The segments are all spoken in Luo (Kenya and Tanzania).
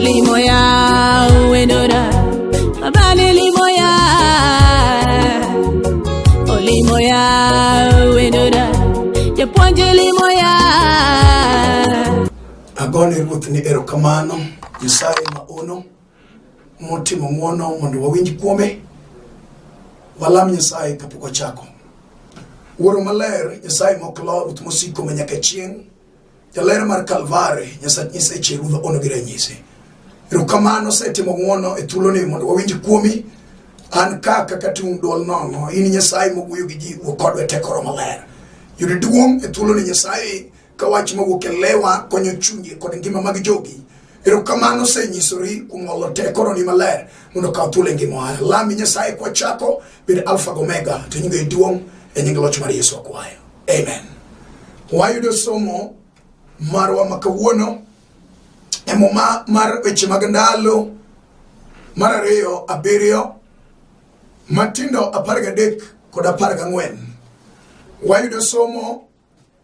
Olimoya wendora Abane limoya Olimoya wendora Japuonj limoya. Agone Ruoth ni erokamano, Nyasaye ma ono motimo ng'wono mondo wawinj kuome. Walam Nyasaye kapok wachako. Wuoro maler, Nyasaye mok lo, Ruoth mosiko ma nyaka chieng', jaler mar Kalvari, Nyasach nyiseche, Ruodh ono gi ranyisi. Erokamano osetimo ng'wono e thuoloni mondo wawinj kuomi. An ka kaka tung' duol nono, in Nyasaye mowuoyo gi ji, wuo kodwa e teko Roho Maler. Yud duong' e thuoloni Nyasaye, ka wach mawuok e lewa konyo chunje kod ngima mag jogi. Erokamano osenyisori kuom olo teko Rohoni Maler mondo okaw thuolo e ngimawa. Lami Nyasaye kwachako, bed Alfa gi Omega, to nyinge duong' e nying loch mar Yesu akwayo. Amen. Wayudo somo marwa ma kawuono e muma mar weche mag ndalo mar 2 7 matindo 13 kod 14. Wayudo somo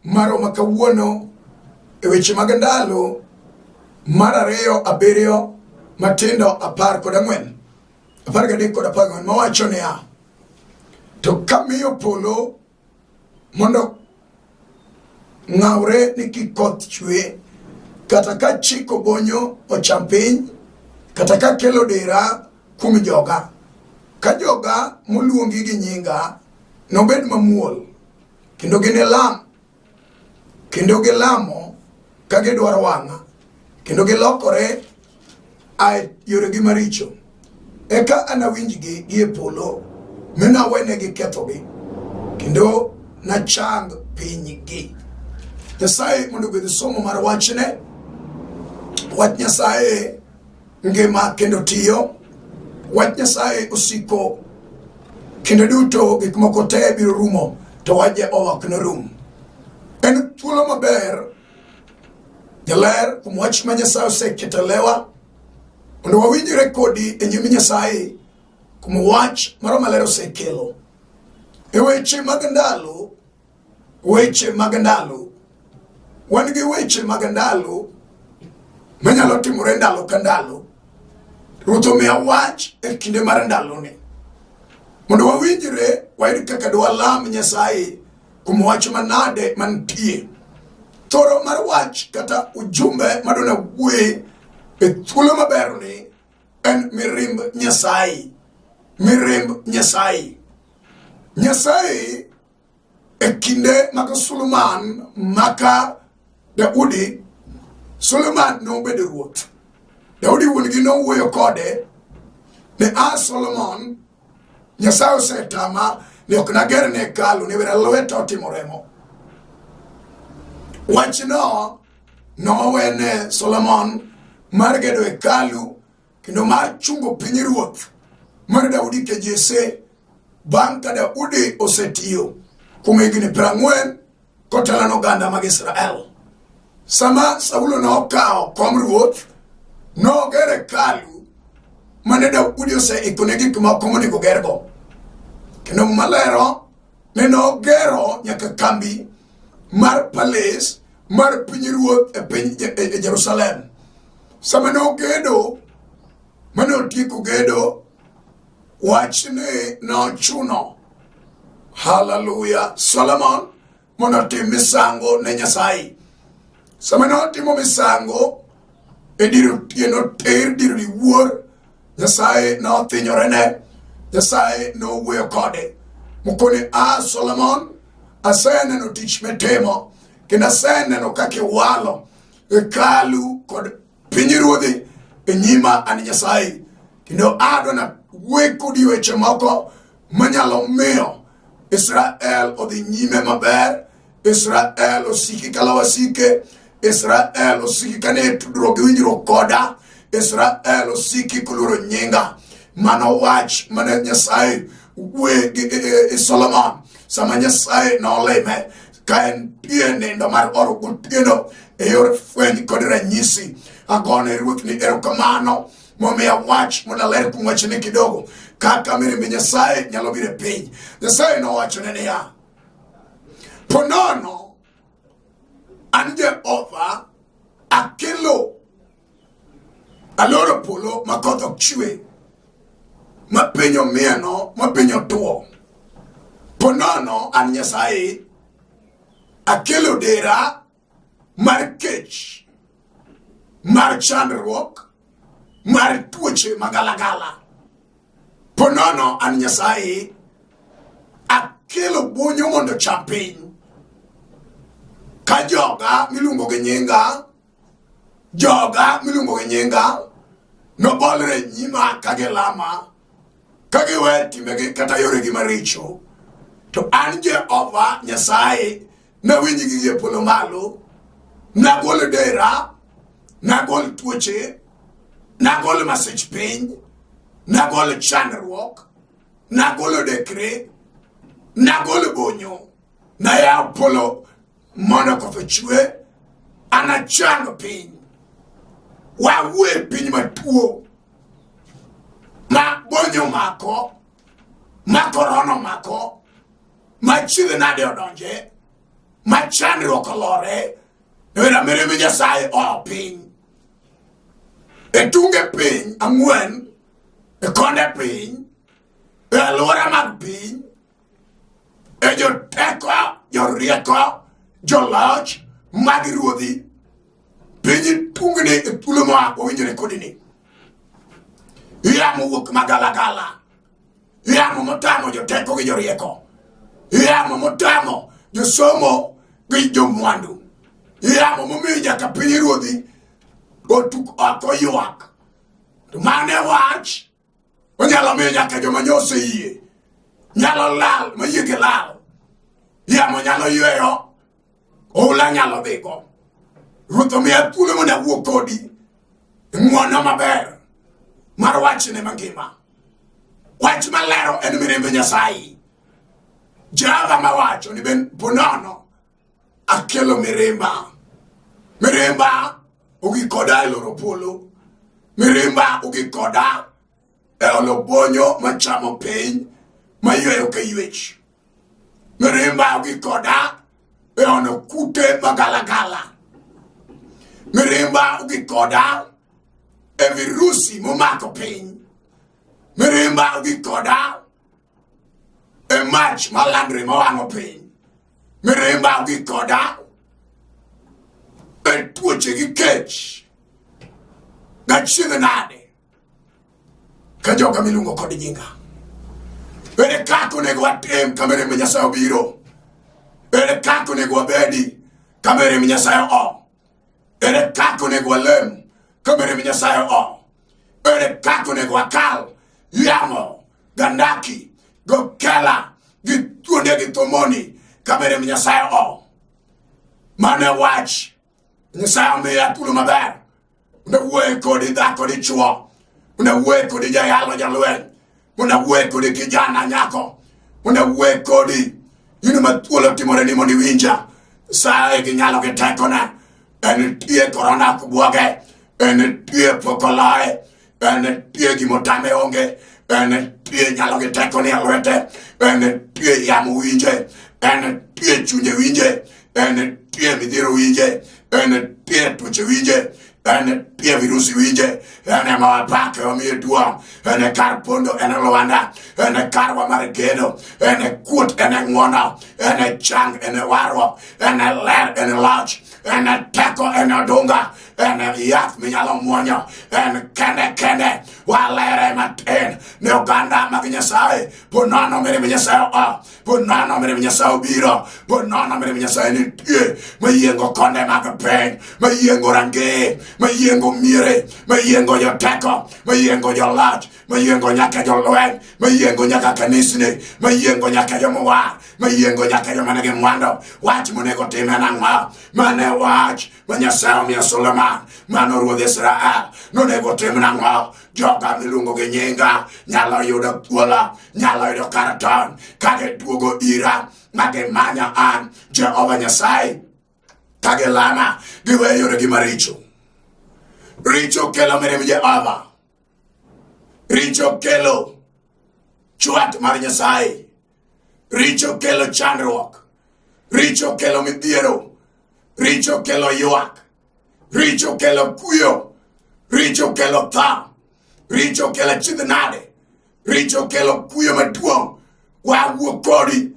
marwa ma kawuono e weche mag ndalo mar 2 7 matindo 14, 13 kod 14 mawacho niya, to kamiyo polo mondo ng'awre ni kik koth chwe, kata ka chiko bonyo ocham piny, kata ka kelo dera kuom joga, ka joga moluongi gi nyinga nobed mamuol, kendo ginilam, kendo gilamo ka gidwaro wang'a, kendo gilokore a e yoregi maricho, eka anawinjgi gie polo, mi nawenegi kethogi, kendo nachang pinygi. Nyasaye mondo obed somo mar wachne. Wach Nyasaye ngima kendo tiyo. Wach Nyasaye osiko kinde duto, gik moko te biro rumo, to wach Jehova ok norum. En thuolo maber jaler kuom wach ma Nyasaye oseketo e lewa mondo wawinjre kodi e nyim Nyasaye kuom wach ma Roho Maler osekelo e weche mag ndalo. Weche mag ndalo, wan gi weche mag ndalo manyalo timore ndalo ka ndalo. Ruoth omiya wach e kinde mar ndaloni mondo wawinjre, wayud kaka dwalam Nyasaye kuom wach manade mantie. Thoro mar wach kata ujumbe madona wuoye e thuolo maberni en mirimb Nyasaye. Mirimb Nyasaye. Nyasaye e kinde mag Suleman maka Daudi, Suleman nobedo ruoth. Daudi wuon-gi nowuoyo kode ni, a Solomon, Nyasaye osetama ni ok nager ne hekalu ni wera lweta otimo remo. Wachno nowene Solomon mar gedo hekalu kendo mar chungo pinyruoth mar Daudi ke Jesse bang' ka Daudi osetiyo kuom higni 40 kotelo ne oganda mag Israel. Sama Saulo nokawo kom ruoth, nogero hekalu mane Daudi oseikone gik moko monego gergo. Kendo Muma lero ni nogero nyaka kambi mar palace mar pinyruoth e piny e Jerusalem. Sama nogedo, mane otieko gedo, wachni nochuno, haleluya, Solomon mondo otim misango ne Nyasaye. Sama notimo misango e dir otieno tir, dir diwuor, Nyasaye nothinyorene, Nyasaye nowuoyo kode mokone, a Solomon, aseneno tich mitimo kendo aseneno kaka iwalo hekalu kod pinyruodhi e nyima an Nyasaye, kendo adwa wuoyo kodi weche moko manyalo miyo Israel odhi nyime maber, Israel osiki kala wasike, Israel osiki kane tudruok gi winjruok koda, Israel osiki koluoro nyinga. Mano wach mane Nyasaye wuoye gi Solomon sama Nyasaye nolime ka entie nindo mar oro gotieno e yor fweny kod ranyisi. Agone Ruoth ni erokamano momiya wach mondo aler kuom wachni kidogo kaka mirimb Nyasaye nyalo biro e piny. Nyasaye nowachone niya, ponono an Jehova akelo aloro polo ma koth ok chwe, ma piny omieno, ma piny otuo. Po nono an Nyasaye akelo dera mar kech, mar chandruok, mar tuoche magalagala. Po nono an Nyasaye akelo bonyo mondo ocham piny. Ka joga miluongo gi nyinga, joga miluongo gi nyinga nobolre e nyima ka gilama, ka giwe timbegi kata yoregi maricho, to an Jehova Nyasaye nawinjgi gi e polo malo, nagol dera, nagol tuoche, nagol masich piny, nagol chandruok, nagolo dekre, nagolo bonyo, nayaw polo mondo koth ochwe, anachang piny. Wawuo e piny matuo ma bonyo mako, ma korona omako, ma chiedh nade odonje, ma chandruok olore, wera mirimb Nyasaye oa piny. E tunge piny ang'wen, e konde piny, e alwora mag piny, e joteko, jorieko, joloch mag ruodhi. Piny tungni e thuolo ma owinjore kodini. Yamo wuok magalagala. Yamo motamo joteko gi jorieko. Yamo motamo josomo gi jomwandu. Yamo momiyo nyaka piny ruodhi otuk oko ywak. To mane wach onyalo miyo nyaka joma nyo oseyie nyalo lal ma yie gi lal. Yamo nyalo yweyo, oula nyalo dhigo. Ruoth omiya thuolo mondo awuo kodi ng'wono maber mar wachne mangima. Wach malero en mirimb Nyasaye. Jehova mawacho ni ben ponono akelo mirimba. Mirimba ogik koda e loro polo. Mirimba ogik koda e olo bonyo machamo piny mayweyo ka ywech. Mirimba ogik koda e ono kute magalagala. Mirimba ogik koda e virusi momako piny. Mirimba ogik koda e mach malandre mawang'o piny. Mirimba ogik koda e tuoche gi kech. Gachiedh nade ka joga miluongo kod nyinga. Ere kaka onego watim ka mirimb Nyasaye obiro? Ere kaka onego wabedi ka mirimb Nyasaye o? Ere kaka onego walem ka mirimb Nyasaye o? Ere kaka onego wakal yamo gandaki gokela gi thuonde gi thomoni ka mirimb Nyasaye o? Mano e wach Nyasaye omiya thuolo maber. Unawuoye kodi dhako dichuo, unawuoye kodi jayalo jalweny, unawuoye kodi kijana nyako, unawuoye kodi in ma thuolo timore ni mondo iwinja. Nyasaye gi nyalo gi tekone, en tie korona ok bwoge, en tie pok oloye, en tie gimotame onge, en tie nyalo gi tekone e lwete, en tie yamo winje, en tie chunje winje, en tie midhiero winje, en tie tuoche winje, en tie virusi winje, en ema wapake wamiye duong', en e kar pondo, en e lwanda, en e karwa mar geno, en e kuot, en e ng'wono, en e chang, en e warruok, en e ler, en e loch, en e teko, en e odunga, en e yath minyalo muonyo, en kende kende walere matin ne oganda mag Nyasaye. Po nono mirimb Nyasaye oa, po nono mirimb Nyasaye obiro, po nono mirimb Nyasaye nitie, mayiengo konde mag piny, mayiengo rangeye, mayiengo miere, mayiengo joteko, mayiengo joloch, mayiengo nyaka jolweny, mayiengo nyaka kanisni, mayiengo nyaka jomowar, mayiengo nyaka joma nigi mwandu. Wach monego tim en ang'o? Mane wach ma Nyasaye omiyo Suleman, mano ruodh Israel, nonego tim nang'o? Joga miluongo gi nyinga nyalo yudo thuolo, nyalo yudo kar tony ka giduogo ira ma gimanya an Jehova Nyasaye, ka gilama giweyo yoregi maricho. Richo kelo mirimb Jehova, richo kelo chwat mar Nyasaye, richo kelo chandruok, richo kelo midhiero, richo kelo ywak, richo kelo kuyo, richo kelo tho. Richo kelo achiedh nade. Richo kelo kuyo maduong'. Wawuo kodi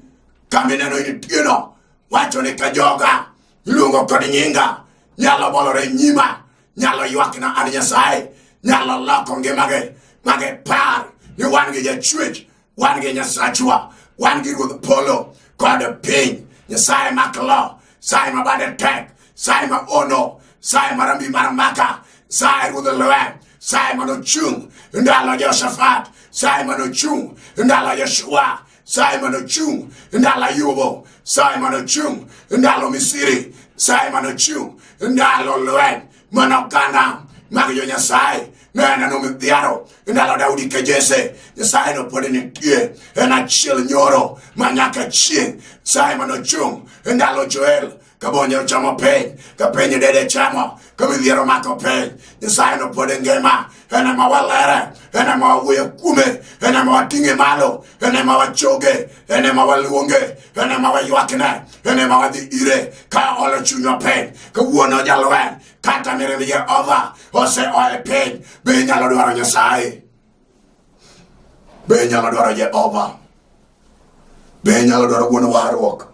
kama ineno initieno. Wacho ni ka joga iluongo kod nyinga nyalo bolore nyima, nyalo ywakna an Nyasaye, nyalo loko ngimagi magipar ni wan gi Jachwech, wan gi Nyasachwa, wan gi Ruodh polo kod piny. Nyasaye mak lo, Nyasaye ma bade tek, Nyasaye ma ono, Nyasaye ma rambi mar maka, Nyasaye ruodh lweny, Nyasaye manochung' ndalo Jehoshafat, Nyasaye manochung' ndalo Joshua, Nyasaye manochung' ndalo Ayubu, Nyasaye manochung' ndalo Misiri, Nyasaye manochung' ndalo lweny manoganda mag jo Nyasaye neno midhiaro ndalo Daudi ka Jesse. Nyasaye no pod nitie, en achiel nyoro ma nyaka chieng'. Nyasaye manochung' ndalo Joel ka bonye ochamo piny, ka piny dede chamo, ka midhiero mako piny. Nyasaye no pod ngima, en ema walere, en ema wawuoyo kuome, en ema wating'e malo, en ema wachoge, en ema waluonge, en ema waywakne, en ema wadhi ire ka olo chunywa piny. Kawuono jalweny, kata mirimb Jehova oseoa e piny, be inyalo dwaro Nyasaye? Be inyalo dwaro Jehova? Be inyalo dwaro wuon warruok?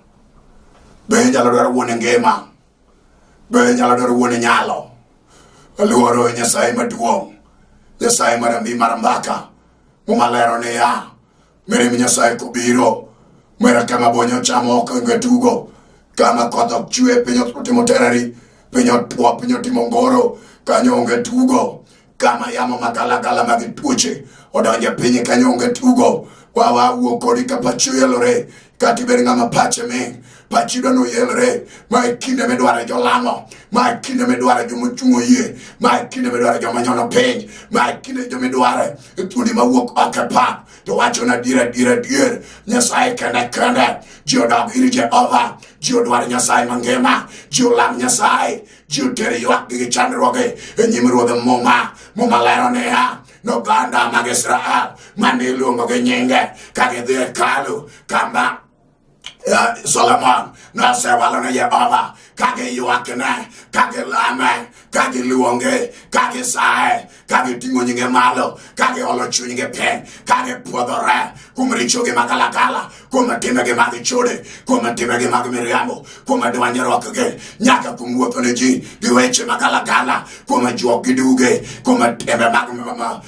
Be inyalo dwaro wuon ngima? Be inyalo dwaro wuon nyalo? Aluoro Nyasaye maduong', Nyasaye marambi mar mbaka. Muma lero niya, mirimb Nyasaye kobiro, mera kama bonyo chamo ok onge tugo, kama koth ok chwe, piny otimo terari, piny otwo, piny otimo ngoro, kanyo onge tugo, kama yamo magalagala mag tuoche odonjo e piny, kanyo onge tugo. Wawa wuo kodi ka pachi oyelore, kata ibed ng'ama pache ming', pachi dwa noyelore. Ma e kinde midware jolamo, ma e kinde midware jomochung' oyie, ma e kinde midware joma nyono piny, ma e kinde jomidware e thuondi mawuok oko e pap to wacho na adier adier adier. Nyasaye kende kende. Ji odog ir Jehova, ji odwar Nyasaye mangima, ji olam Nyasaye, ji oter ywakgi gi chandruoge e nyim Ruodh Muma. Muma lero niya, noganda mag Israel mane iluongo gi nyinge ka gidhi e hekalu kama Solomon nosewalo ne Jehova, ka giywakne, ka gilame, ka giluonge, ka gisaye, ka giting'o nyinge malo, ka giolo chunygi piny, ka gipuodhore kuom richogi magalagala, kuom timbegi mag chode, kuom timbegi mag miriambo, kuom dwanyruokgi, nyaka kuom wuotho ne ji gi weche magalagala, kuom juok gi duge, kuom timbe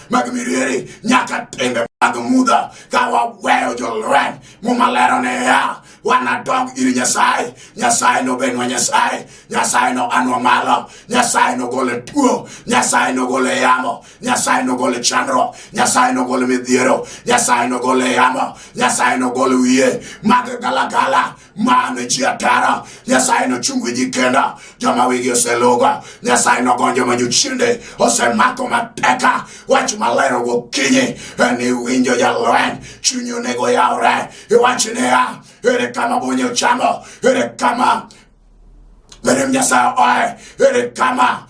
mag mirieri, nyaka timbe mag mudha. Ka waweyo jolweny, Muma lero niya, wanadog ir Nyasaye, Nyasaye nobenwa Nyasaye, Nyasaye no anwa malo, Nyasaye nogole tuo, Nyasaye nogole yamo, Nyasaye nogole chandruok, Nyasaye nogole midhiero, Nyasaye nogole yamo, Nyasaye nogole wiye mag galagala mane ji atara. Nyasaye nochung wi ji kendo joma wigi oselugo. Nyasaye nogonyo joma jochiende osemako mateka. Wach maler gokinyi en iwinjo jalweny, chunyi onego yawre. Iwach niya, ere kama bonye ochamo, ere kama mirimb Nyasaye oaye, ere kama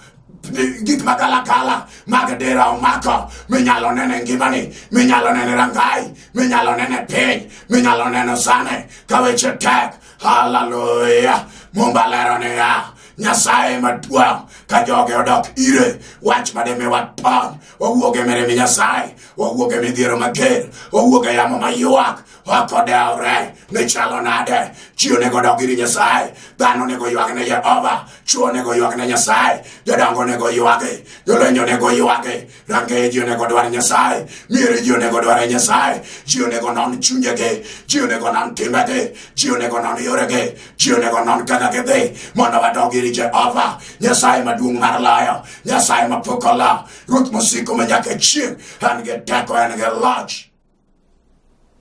gik magalagala mag dera omako minyalo neno e ngimani, minyalo neno e rangai, minyalo neno e piny, minyalo neno sani ka weche tek. Haleluya! Mumba lero niya, Nyasaye maduong' ka joge odok ire, wach madimi watony, wawuog e mirimb Nyasaye, wawuog e midhiero mager, wawuog e yamo maywak, ok odewre ni chalo nade. Ji onego odog ir Nyasaye, dhano onego oywag ne Jehova, chwo onego oywag ne Nyasaye, jodongo onego oywagi, jolweny onego oywagi, rangeye ji onego odwar Nyasaye, miere ji onego odwar Nyasaye, ji onego onon chunjegi, ji onego onon timbegi, ji onego onon yoregi, ji onego onon kaka gidhi, mondo wadog ir Jehova, Nyasaye maduong' mar loyo, Nyasaye mapok olo, Ruoth mosiko ma nyaka chieng', en gi teko, en gi loch.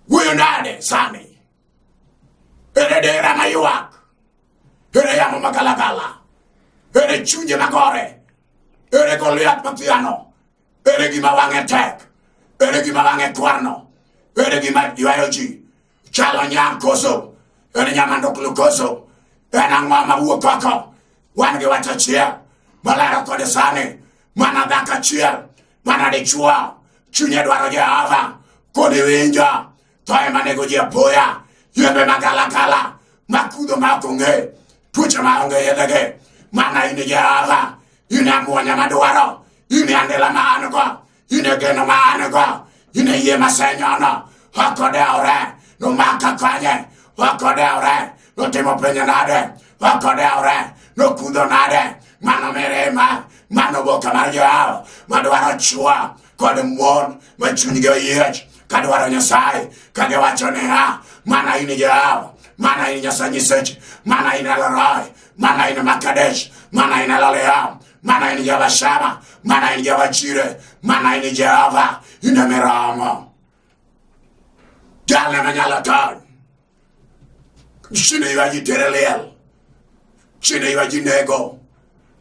Wuoyo nade sani? Ere dera maywak? Ere yamo magalagala? Ere chunje magore? Ere Goliath mathiano? Ere gima wang'e tek? Ere gima wang'e kwarno? Ere gima ywayo ji? Chalo nyam koso? Ere nyamanduklu koso? En ang'o mawuok oko? Wan gi wach achiel malero kode sani, mana dhako achiel, mana dichwo, chunye dwaro Jehova, kod iwinjo tho ema nego ji apoya, yembe magalagala makudho ma ok ong'e, tuoche ma onge yedhegi. Mana in Jehova, in e amwonya madwaro, in e andela ma an go, In e geno ma an go, in e yie masenyono, ok odewore, nomaka kanye, ok odewore, notimo penjo nade, ok odewore, nokudho nade, mano mirima, mano boka mar Joab, madwaro chwo kod mon ma chunygi oyiech, kadwaro Nyasaye, kagiwacho niya, mana in Jehova, mana in Nyasaye nyiseche, mana in Elroy, mana in Makadesh, mana in Eloliam, mana in Jehova Shama, mana in Jehova Jireh, mana in Jehova, in emiromo. Jalne manyalo tony. Chine ywa ji tere liel. Chine ywa ji nego.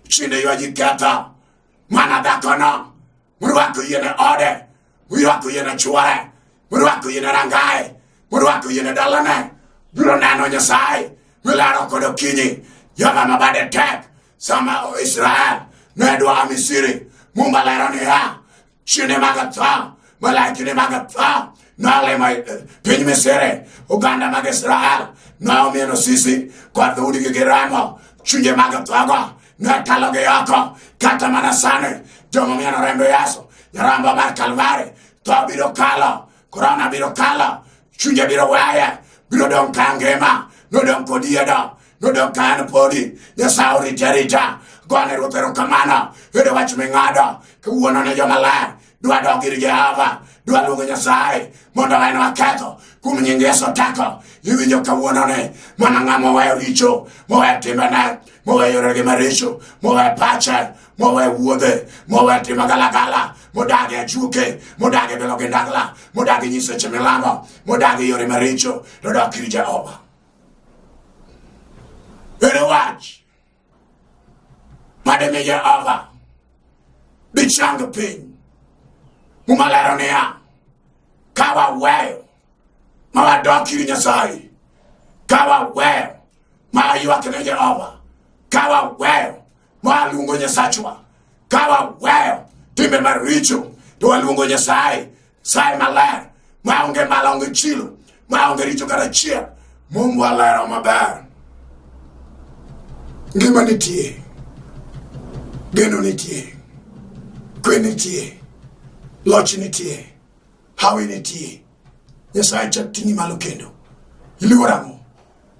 Chine ywa ji ketho. Mana dhakono. Morwako yie ne ode. Morwako yie ne chwore. Morwako yie ne rangaye. Morwako yie ne dalane. Biro neno Nyasaye. Milaro kod okinyi. Jehova ma bade tek. Sama Israel ne dwa Misri. Muma lero niya. Chine mag tho. Malaikine mag tho. Nolimo piny Misri. Oganda mag Israel nomieno sisi kod dhoudgi gi remo. Chunje mag thogo ne kalogi oko. Kata mana sani joma omieno remb Yesu. Nyarombo mar Kalvari. Tho biro kalo. Korona biro kalo. Chunje biro weye. Biro dong' ka ngima. Nodong' kod yiedo. Nodong' ka an podi. Nyasaye orite arita. Gone Ruoth erokamano. Yudo wach ming'ado. Kawuono ne joma ler. Dwa dok ir Jehova. Dwa luongo Nyasaye mondo owenwa ketho. Kuom nying Yesu teko. Iwinjo kawuono ni mana ng'ama oweyo richo, moweyo timbene, moweyo yoregi maricho, moweyo pache, moweyo wuodhe, moweyo timo galagala, modagi ajuoke, modagi bilo gi ndagla, modagi nyiseche milamo, modagi yore maricho, to dok ir Jehova. Ere wach mademi Jehova dichang piny. Muma lero niya, ka waweyo ma wadok ir Nyasaye, ka waweyo ma waywak ne Jehova, ka waweyo ma waluongo Nyasachwa, ka waweyo timbe maricho to waluongo Nyasaye, Nyasaye maler, maonge mala, onge chilo, maonge richo kata achiel. Muma lero maber. Ngima nitie, geno nitie, kwe nitie, loch nitie, hawi nitie. Nyasaye chak ting'i malo kendo. Iluor ang'o?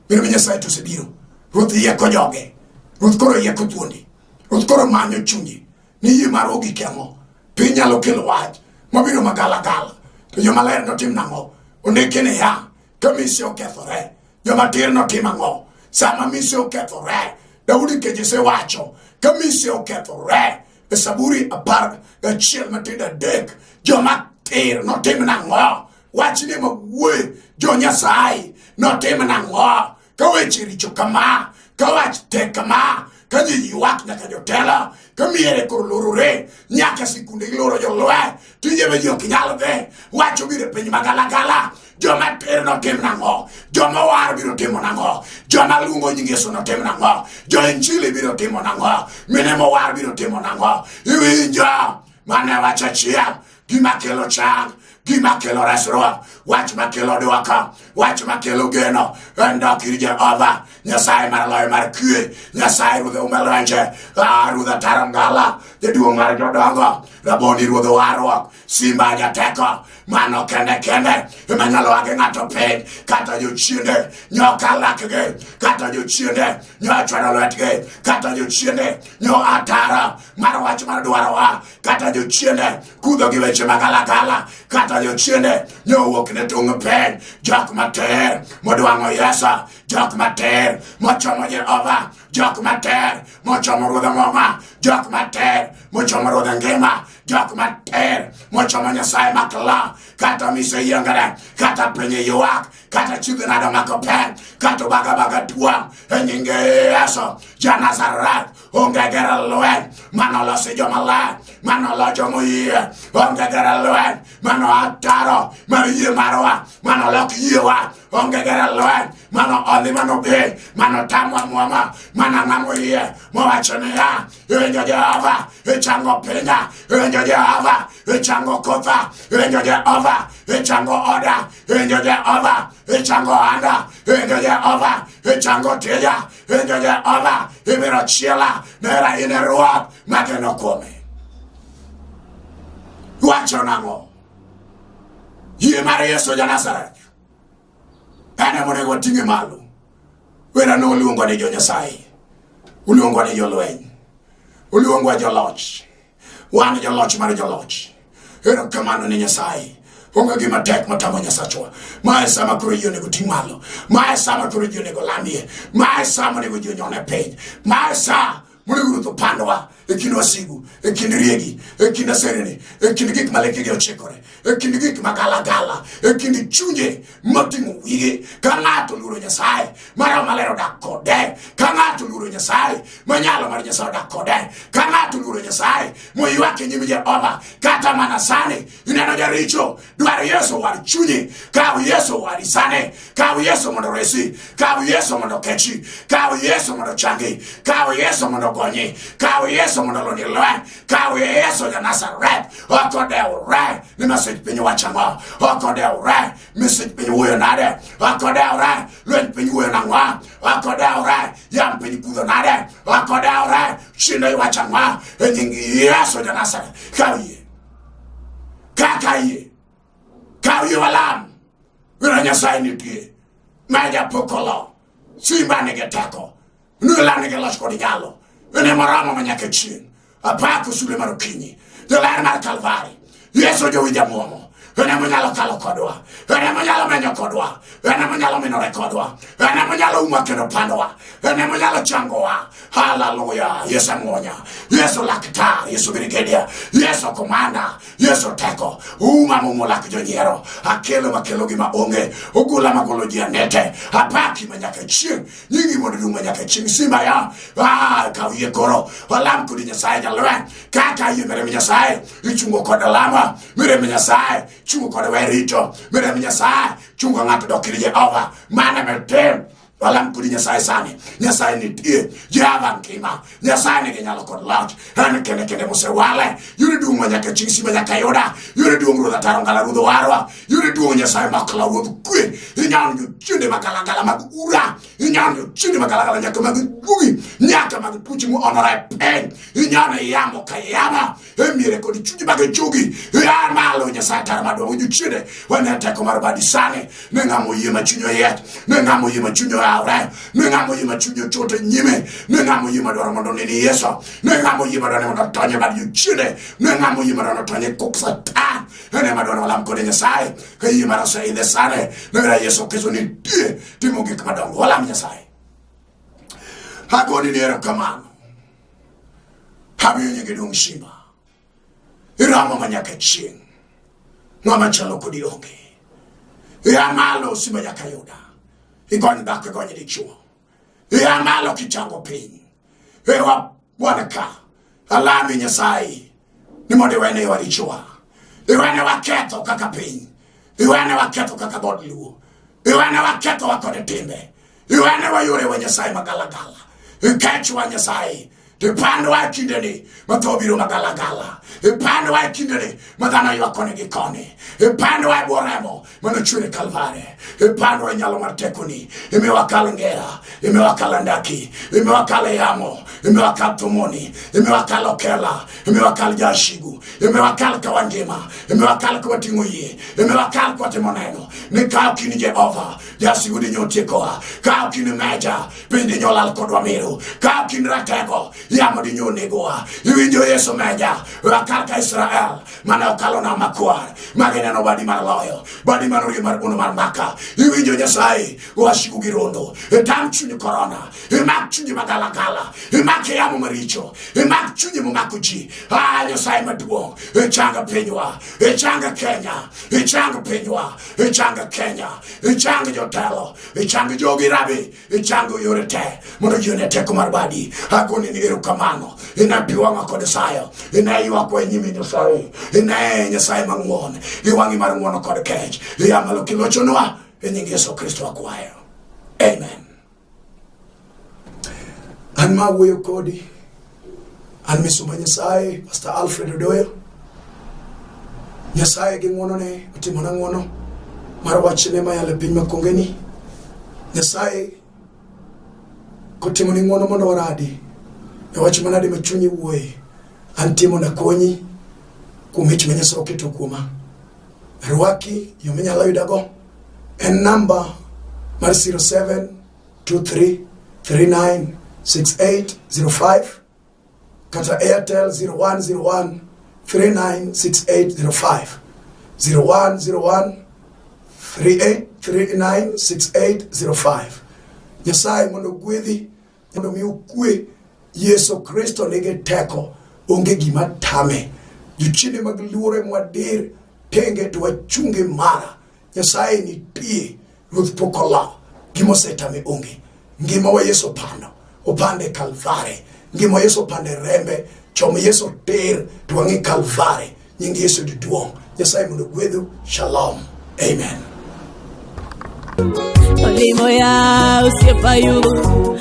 Mirima Nyasaye to osebiro. Ruoth yieko joge. Ruoth koro yieko thuondi. Ruoth koro manyo chunyi. Ni yie mar ogik ang'o? Piny nyalo kelo wach mabiro magalagala. To joma ler notim nang'o? Ondiki niya, ka mise okethore, joma tir notim ang'o? Sama mise okethore, Daudi keche sewacho, ka mise okethore, e Saburi 11 matindo 3, joma tir notim nang'o? Wachni mawuoye, jo Nyasaye notim nang'o? Ka weche richo kama, ka wach tek kama, ka ji ywak nyaka jotelo, ka miere koro lorore, nyaka sikunde giloro jolweny, tije be ji ok nyal dhi, wach obiro e piny magalagala, joma tir notim nang'o? Joma owar biro timo nang'o? Joma luongo nying Yesu notim nang'o? Jo Injili biro timo nang'o? Mine mowar biro timo nang'o? Iwinjo? Mano e wach achiel, gima kelo chang, gima kelo resruok, wach makelo dwoko, wach makelo geno, en dok ir Jehova, Nyasaye mar loyo mar kwe, Nyasaye ruodh ume lwenje, ruodh ataro ngala, jaduong' mar jodongo, raboni ruodh warruok, simba jateko, mano kende kende ema nyalo wage ng'ato piny, kata jochiende nyoka lakgi, kata jochiende nyo chwado lwetgi, kata jochiende nyo ataro mar wach mar dwarowa, kata jochiende kudho gi weche magalagala, kata jochiende nyo wuok ne tung' piny, jok mater modwang'o Yesu, jok mater mochomo Jehova, jok mater mochomo Ruodh Muma, jok mater mochomo Ruodh ngima, jok mater mochomo Nyasaye makla, kata mise yiengre, kata piny ywak, kata chiedh nade mako pek, kata baga baga tuo, e nying Yesu ja Nazareth, onge gero lweny mano losi joma ler, mano lo joma oyie, onge gero lweny mano ataro mar yie marwa, mano lok yiewa, onge gero lweny mano odhi mano be, mano tamwa mwama, mano ng'amo yie mowacho niya, iwinjo Jehova ichango pinya, iwinjo Jehova ichango kotha, iwinjo Jehova ichango oda, iwinjo Jehova ichango ohanda, iwinjo Jehova ichango tija, iwinjo Jehova ibiro chiela, nera in e Ruoth mageno kuome. Wacho nang'o? Yie mar Yesu ja Nazareth en ema onego wating'e malo. Wera ne oluongwa ni jo Nyasaye, oluongwa ni jolweny, oluongwa joloch. Wan joloch mar joloch. Erokamano ne Nyasaye. Onge gima tek matamo Nyasachwa. Ma e sama koro ji onego ting' malo. Ma e sama koro ji onego lamie. Ma e sama onego ji onyone piny. Ma e sa monego ruoth opandwa e kind wasigu, e kind riegi, e kind aserni, e kind gik ma lekegi ochikore, e kind gik ma galagala, e kind chunje moting'o wigi. Ka ng'ato oluoro Nyasaye, ma Roho Maler odak kode, ka ng'ato oluoro Nyasaye, ma nyalo mar Nyasaye odak kode, ka ng'ato oluoro Nyasaye, moywak e nyim Jehova, kata mana sani ineno jaricho dwaro Yesu owar chunyi, kaw Yesu owari sani, kaw Yesu mondo oresi, kaw Yesu mondo okechi, kaw Yesu mondo ochangi, kaw Yesu mondo ogonyi, kaw Yesu mondo oloni lweny, kaw Yesu ja Nazareth. Ok odewre ni masich piny wacho ang'o, ok odewre misich piny wuoyo nade, ok odewre lweny piny wuoyo nang'o, ok odewre yam piny kudho nade, ok odewre chino iwacho ang'o, e nying Yesu ja Nazareth, kaw yie. Kaka yie, kaw yie walam, wira Nyasaye nitie, ma japokolo, simba nigi teko, nula nigi loch kod nyalo, en ema romo ma nyaka chieng', apako sulwe mar okinyi, jaler mar Kalvari, Yesu jowinj amuomo, en ema onyalo kalo kodwa, en ema onyalo menyo kodwa, en ema onyalo minore kodwa, en ema onyalo umwa kendo pandowa, en ema onyalo changowa. Haleluya! Yesu amuonya, Yesu laktar, Yesu brigedia, Yesu komanda, Yesu teko, uma mumo lak jonyiero, akelo makelo gima onge, ogula magolo ji anete, apaki ma nyaka chieng', nyingi mondo dung' ma nyaka chieng', simba ya, ah, kaw yie koro, walam kodi Nyasaye jalweny, kaka yie miremb Nyasaye, ichungo kod lama, miremb Nyasaye, chungo kod we richo, miremb Nyasaye, chungo ng'ato dok ir Jehova, mano ema walam kodi Nyasaye sani. Nyasaye nitie, Jehova ngima, Nyasaye nigi nyalo kod loch, en kende kende mosewale. Yud duong' ma nyaka chieng' sima nyaka yuda, yud duong' Ruoth Ataro Ngala Ruoth Owarwa, yud duong' Nyasaye makla Ruoth Kwe, inyon jochiende magalagala mag ura, inyon jochiende magalagala nyaka mag gugi, nyaka mag tuoche moonore e piny, inyono yamo ka yamo e miere kod chunje mag jogi ya malo Nyasaye tara maduong' jochiende wane teko mar badi sani ne ng'ama oyie ma chunye oyiech ne ng'ama oyie ma chunye oyawre ne ng'ama oyie ma chunye ochoto e nyime ne ng'ama oyie madwaro mondo oneni Yesu ne ng'ama oyie madwaro mondo otony e bad jochiende ne ng'ama oyie madwaro otony e kok Satan ene madwaro walam kode Nyasaye ka yie mar oseidhe sani ne Yesu Kristo nitie timo gik madongo walam Nyasaye agoni ni erokamano amiyo nyingi duong' shima iramo ma nyaka chieng' ng'ama chalo kodi onge ia malo simba nyaka yuda igony dhako igony dichuo ia malo kichango piny ewa bwana ka alami Nyasaye ni mondo iwene warichowa iwene waketho kaka piny iwene waketho kaka dhood Luo iwene wakethowa kod timbe iwene wayore wa Nyasaye magalagala ikechwa Nyasaye ipandwa e kindeni ma tho biro magalagala ipandwa e kindeni ma dhano ywak koni gi koni ipandwa e bwo remo mane ochwer e Kalvare ipandwa e nyalo mar tekoni imiyo wakal ngera imiyo wakal andaki imiyo wakal e yamo imiyo wakal thumoni imiyo wakal okela imiyo wakal jashigu imiyo wakal ka wangima imiyo wakal ka wating'o yie imiyo wakal ka watimo neno ni ka ok in Jehova jasigu dinyo tiekowa ka ok in meja piny dinyo lal kodwa miru ka ok in ratego yamo dinyo negowa iwinjo Yesu meja wakal ka Israel mane okalo nam makwar magineno badi mar loyo badi mar orie mar uno mar maka iwinjo Nyasaye wasigu gi rondo itam chuny korona imak chunye magalagala imak yamo maricho imak chunye momako ji ah Nyasaye maduong' ichanga pinywa ichanga Kenya ichanga pinywa ichanga Kenya ichanga jotelo ichanga jogi rabi ichanga yore te mondo ji one teko mar badi agoni ni erokamano ine pi wang'a kod sayo ine ywakwa e nyimi Nyasaye ine Nyasaye mang'won gi wang'i mar ng'wono kod kech ia malo kilochonwa e nying Yesu Kristo akwayo amen. An ma wuoyo kodi an misumba Nyasaye Pastor Alfred Odoyo. Nyasaye gi ng'wonone otimona ng'wono mar wachne mayalo e piny makongeni. Nyasaye kotimoni ng'wono mondo waradi e wach manade ma chunyi wuoye, an timo nakonyi. kuom mich ma Nyasaye oketo kuoma. Rwaki yo minyalo yudago en namba mar 0723396805 kata Airtel 0101 396805 0101 38396805. Nyasaye mondo ogwedhi mondo mi okwe. Yesu Kristo nigi teko, onge gima tame. Jochiende mag luoro ema wadir tenge to wachunge mara. Nyasaye nitie, Ruoth pok olal, gima osetame onge. Ngima wa Yesu opando, opande Kalvare. Ngima wa Yesu opande rembe, chom Yesu tir to wang'i Kalvare. Nying Yesu duong'. Nyasaye mondo ogwedhu. Shalom. Amen. Olimo ya osiepa yugo.